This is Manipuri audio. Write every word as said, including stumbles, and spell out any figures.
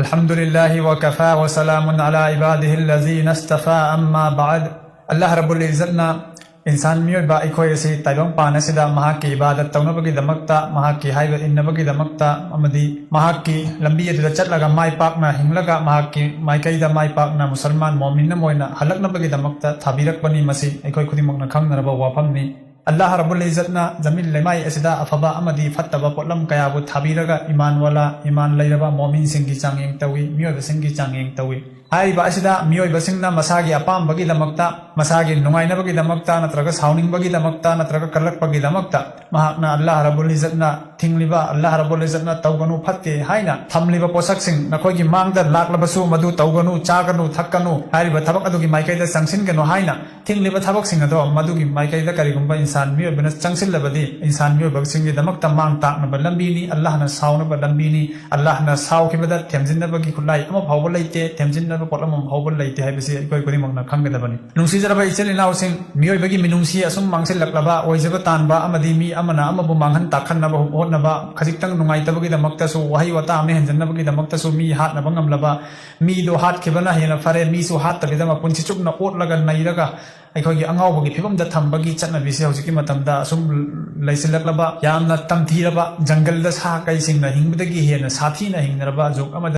الحمد لله وكفى وسلام على عباده الذين اصطفى، أما بعد. ꯑꯜꯂꯥꯍ ꯔꯕꯨꯜ ꯏꯖꯠꯅ ꯏꯟꯁꯥꯟ ꯃꯤꯑꯣꯏꯕ ꯑꯩꯈꯣꯏ ꯑꯁꯤ ꯇꯥꯏꯕꯪ ꯄꯥꯟ ꯑꯁꯤꯗ ꯃꯍꯥꯛꯀꯤ ꯏꯕꯥꯗꯠ ꯇꯧꯅꯕꯒꯤꯗꯃꯛꯇ, ꯃꯍꯥꯛꯀꯤ ꯍꯥꯏꯕ ꯏꯟꯅꯕꯒꯤꯗꯃꯛꯇ ꯑꯃꯗꯤ ꯃꯍꯥꯛꯀꯤ ꯂꯝꯕꯤ ꯑꯗꯨꯗ ꯆꯠꯂꯒ ꯃꯥꯏ ꯄꯥꯛꯅ ꯍꯤꯡꯂꯒ ꯃꯍꯥꯛꯀꯤ ꯃꯥꯏꯀꯩꯗ ꯃꯥꯏ ꯄꯥꯛꯅ ꯃꯨꯁꯜꯃꯥꯟ ꯃꯣꯃꯤꯟ ꯑꯃ ꯑꯣꯏꯅ ꯍꯜꯂꯛꯅꯕꯒꯤꯗꯃꯛꯇ ꯊꯥꯕꯤꯔꯛꯄꯅꯤ꯫ ꯃꯁꯤ ꯑꯩꯈꯣꯏ ꯈꯨꯗꯤꯡꯃꯛꯅ ꯈꯪꯅꯔꯕ ꯋꯥꯐꯝꯅꯤ꯫ ꯑꯜꯂꯥꯍ ꯔꯕꯨꯜ ꯏꯖꯠꯅ ꯖꯃꯤꯟ ꯂꯩꯃꯥꯏ ꯑꯁꯤꯗ ꯑꯐꯕ ꯑꯃꯗꯤ ꯐꯠꯇꯕ ꯄꯣꯠꯂꯝ ꯀꯌꯥꯕꯨ ꯊꯥꯕꯤꯔꯒ ꯏꯃꯥꯟ ꯋꯥꯂꯥ, ꯏꯃꯥꯟ ꯂꯩꯔꯕ ꯃꯣꯃꯤꯟꯁꯤꯡꯒꯤ ꯆꯥꯡꯌꯦꯡ ꯇꯧꯏ, ꯃꯤꯑꯣꯏꯕꯁꯤꯡꯒꯤ ꯆꯥꯡꯌꯦꯡ ꯇꯧꯏ꯫ ꯍꯥꯏꯔꯤꯕ ꯑꯁꯤꯗ ꯃꯤꯑꯣꯏꯕꯁꯤꯡꯅ ꯃꯁꯥꯒꯤ ꯑꯄꯥꯝꯕꯒꯤꯗꯃꯛꯇ, ꯃꯁꯥꯒꯤ ꯅꯨꯡꯉꯥꯏꯅꯕꯒꯤꯗꯃꯛꯇ ꯅꯠꯇ꯭ꯔꯒ ꯁꯥꯎꯅꯤꯡꯕꯒꯤꯗꯃꯛꯇ ꯅꯠꯇ꯭ꯔꯒ ꯀꯜꯂꯛꯄꯒꯤꯗꯃꯛꯇ ꯃꯍꯥꯛꯅ ꯑꯜꯂꯥꯍ ꯔꯕꯨꯜ ꯏꯖꯠꯅ ꯊꯤꯡꯂꯤꯕ, ꯑꯜꯂꯥꯍ ꯔꯕꯨꯜ ꯏꯖꯠꯅ ꯇꯧꯒꯅꯨ ꯐꯠꯇꯦ ꯍꯥꯏꯅ ꯊꯝꯂꯤꯕ ꯄꯣꯠꯁꯛꯁꯤꯡ, ꯅꯈꯣꯏꯒꯤ ꯃꯥꯡꯗ ꯂꯥꯛꯂꯕꯁꯨ ꯃꯗꯨ ꯇꯧꯒꯅꯨ, ꯆꯥꯒꯅꯨ, ꯊꯛꯀꯅꯨ, ꯍꯥꯏꯔꯤꯕ ꯊꯕꯛ ꯑꯗꯨꯒꯤ ꯃꯥꯏꯀꯩꯗ ꯆꯪꯁꯤꯟꯒꯅꯨ ꯍꯥꯏꯅ ꯊꯤꯡꯂꯤꯕ ꯊꯕꯛꯁꯤꯡ ꯑꯗꯣ, ꯃꯗꯨꯒꯤ ꯃꯥꯏꯀꯩꯗ ꯀꯔꯤꯒꯨꯝꯕ ꯏꯟꯁꯥꯟ ꯃꯤꯑꯣꯏꯕꯅ ꯆꯪꯁꯤꯜꯂꯕꯗꯤ, ꯏꯟꯁꯥꯟ ꯃꯤꯑꯣꯏꯕꯁꯤꯡꯒꯤꯗꯃꯛꯇ ꯃꯥꯡ ꯇꯥꯛꯅꯕ ꯂꯝꯕꯤꯅꯤ, ꯑꯜꯂꯥꯍꯅ ꯁꯥꯎꯅꯕ ꯂꯝꯕꯤꯅꯤ꯫ ꯑꯜꯂꯥꯍꯅ ꯁꯥꯎꯈꯤꯕꯗ ꯊꯦꯝꯖꯤꯟꯅꯕꯒꯤ ꯈꯨꯠꯂꯥꯏ ꯑꯃ ꯐꯥꯎꯕ ꯂꯩꯇꯦ, ꯊꯦꯝꯖꯤꯟꯅꯕ ꯄꯣꯠꯂꯝ ꯑꯃ ꯐꯥꯎꯕ ꯂꯩꯇꯦ ꯍꯥꯏꯕꯁꯤ ꯑꯩꯈꯣꯏ ꯈꯨꯗꯤꯡꯃꯛꯅ ꯈꯪꯒꯗꯕꯅꯤ꯫ ꯅꯨꯡꯁꯤꯖꯔꯕ ꯏꯆꯤꯜ ꯏꯅꯥꯎꯁꯤꯡ, ꯃꯤꯑꯣꯏꯕꯒꯤ ꯃꯤꯅꯨꯡꯁꯤ ꯑꯁꯨꯝ ꯃꯥꯡꯁꯤꯜꯂꯛꯂꯕ, ꯑꯣꯏꯖꯕ ꯇꯥꯟꯕ ꯑꯃꯗꯤ ꯃꯤ ꯑꯃꯅ ꯑꯃꯕꯨ ꯃꯥꯡꯍꯟ ꯇꯥꯛꯍꯟꯅꯕ ꯍꯣꯠꯅꯕ, ꯈꯖꯤꯛꯇꯪ ꯅꯨꯡꯉꯥꯏꯇꯕꯒꯤꯗꯃꯛꯇꯁꯨ, ꯋꯥꯍꯩ ꯋꯥꯇꯥ ꯑꯃ ꯍꯦꯟꯖꯟꯅꯕꯒꯤꯗꯃꯛꯇꯁꯨ ꯃꯤ ꯍꯥꯠꯅꯕ ꯉꯝꯂꯕ, ꯃꯤꯗꯣ ꯍꯥꯠꯈꯤꯕꯅ ꯍꯦꯟꯅ ꯐꯔꯦ, ꯃꯤꯁꯨ ꯍꯥꯠꯇꯕꯤꯗ ꯃꯄꯨꯟꯁꯤ ꯆꯨꯞꯅ ꯑꯣꯠꯂꯒ ꯅꯩꯔꯒ ꯑꯩꯈꯣꯏꯒꯤ ꯑꯉꯥꯎꯕꯒꯤ ꯐꯤꯕꯝꯗ ꯊꯝꯕꯒꯤ ꯆꯠꯅꯕꯤꯁꯦ ꯍꯧꯖꯤꯛꯀꯤ ꯃꯇꯝꯗ ꯑꯁꯨꯝ ꯂꯩꯁꯤꯜꯂꯛꯂꯕ, ꯌꯥꯝꯅ ꯇꯝꯊꯤꯔꯕ, ꯖꯪꯒꯜꯗ ꯁꯥ ꯀꯩꯁꯤꯡꯅ ꯍꯤꯡꯕꯗꯒꯤ ꯍꯦꯟꯅ ꯁꯥꯊꯤꯅ ꯍꯤꯡꯅꯔꯕ ꯖꯨꯒ ꯑꯃꯗ